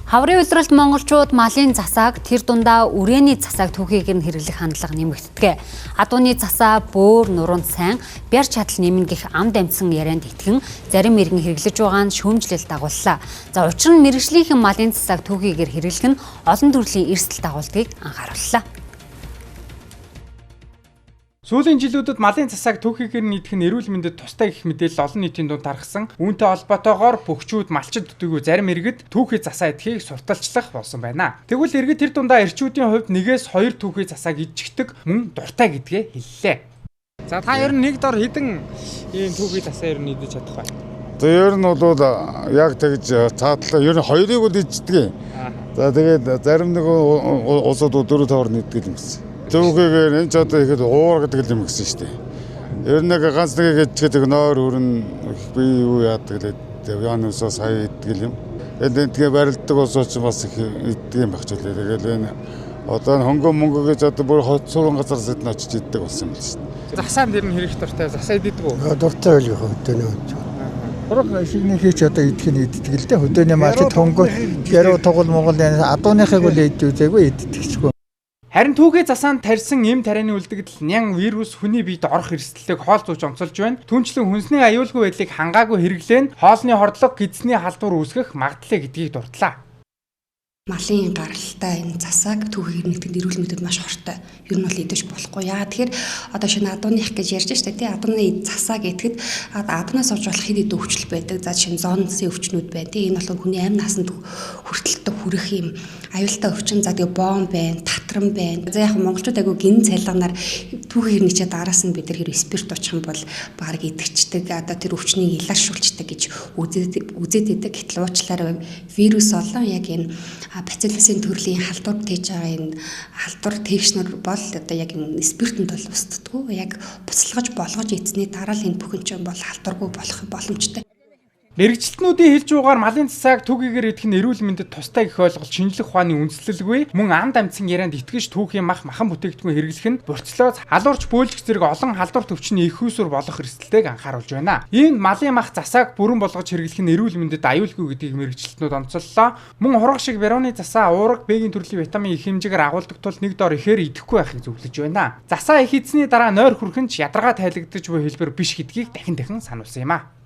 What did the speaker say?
Хаврын улиралд монголчууд малын засааг тэр дундаа үрээний засааг түүхийг нь хэрэглэх хандлага нэмэгддэг. Адууны засаа бөөр нуруунд сайн, бяр чадал нэмнэ гэх ам дамжсан ярианд итгэн зарим иргэн хэрэглэж байгаа нь шүүмжлэл дагууллаа. За учир нь мэргэжлийнхэн малын засааг түүхийгээр хэрэглэх нь олон төрлийн эрсдэл дагуулдгийг анхаарууллаа. Сүүлийн жилүүдэд малын засааг түүхийгээр нь идэх нь эрүүл мэндэд тустай гэх мэдээлэл олон нийтийн дунд тархсан. Үүнтэй холбоотойгоор бөхчүүд, малчид төдийгүй зарим иргэд түүхий засаа идэхийг сурталчлах болсон байна. Тэгвэл иргэд тэр дундаа эрчүүдийн хувьд 1-2 түүхий засааг идчихдэг мөн дуртай гэдгээ хэллээ. За та ер нь нэг дор хэдэн ийм түүхий засаа ер нь идэж чадах вэ? За ер нь бол яг тэгж цаатлаа ер нь хоёрыг бол иддэг. За тэгээд зарим нэг улсууд 4-5-аар нэгдэг юм гэсэн. Түүхийгээр энэ ч одоо ихэд уур гэдэг юм гэсэн шүү дээ. Ер нь нэг ганц нэг идчихэд нойр өрн би юу яадаг лээ. Яанусаа сая иддэг юм. Тэгээд тэгээ барилддаг улсууд ч бас их иддэг юм багч лээ. Тэгээд энэ одоо хөнгө мөнгө гэж одоо бүр хот сурган газараас эдэн очиж иддэг болсон юм л шүү дээ. Засаа дээр нь хэрэг дуртай, засаа иддэг үү? Дуртай байл яг хөдөөний. Хураг шигнэхий ч одоо идэх нь иддэг л дээ. Хөдөөний малчид хөнгө яруу тугал Монгол адууныхыг үл идэж үзээгүй иддэгчгүй. Харин түүхий засаанд тарьсан эм тарианы үлдэгдэл нян вирус хүний биед орох эрсдлийг хоол зууж онцолж байна. Түүнчлэн хүнсний аюулгүй байдлыг хангаагүй хэрэглээ нь хоолны хордлого, гэдсний халдвар үүсгэх магадлалыг гэдгийг дурдлаа. Малын гаралтай энэ засааг түүхийгээр нэгтгэнд эрүүл мэндэд маш хортой. Ер нь бол идэж болохгүй. Яагаад тэгэхээр одоо шинэ адууных гэж ярьж штэ тий адууны засаа гэхэд адуунаас олж болох хэд хэдэн өвчлөл байдаг. За жишээ нь зоонсын өвчнүүд байна тий. Энэ болохоор хүний амь насанд хүртэлтэй хүрэх юм аюултай өвчин. За тэгээ бом байна, татран байна. За яг монголчууд айгүй гин цалингаар түүхийгээр нэгчээ дараас нь бид нар хэрэг спирт учих юм бол баг идэвчдэг. Одоо тэр өвчнийг иларшуулцдаг гэж үзээд идэг. Гэтэл уучлаарай вирус олон яг энэ бациллусын төрлийн халдвар тээж байгаа энэ халдвар тэгшнэр бол одоо яг энэ спиртэнд бол устдаггүй. Яг буцалгаж болгож эзний дараа л энэ бүхэн чинь бол халдваргүй болох боломжтой. Мэргэжилтнүүдийн хэлж байгаагаар малын засааг түүхийгээр идэх нь эрүүл мэндэд тустай гэх ойлголт шинжлэх ухааны үндэслэлгүй мөн ам дамжсан ярианд итгэж түүхийн мах махан бүтээгдэхүүн хэрэглэх нь бурцлооз халуурч бөөлжих зэрэг олон халдвар төвчний их үүсвэр болох эрсдэлтэйг анхааруулж байна. Ийм малын мах засааг бүрэн болгож хэрэглэх нь эрүүл мэндэд аюулгүй гэдгийг мэргэжилтнүүд онцоллоо. Мөн хураг шиг барууны засаа уураг Б-ийн төрлийн витамин их хэмжээгээр агуулдаг тул нэг дор ихээр идэхгүй байхыг зөвлөж байна. Засаа их идсэний дараа нойр хүрхэн ч ядаргаа тайлагдаж буй хэлбэр биш гэдгийг дахин дахин сануулсан юм а.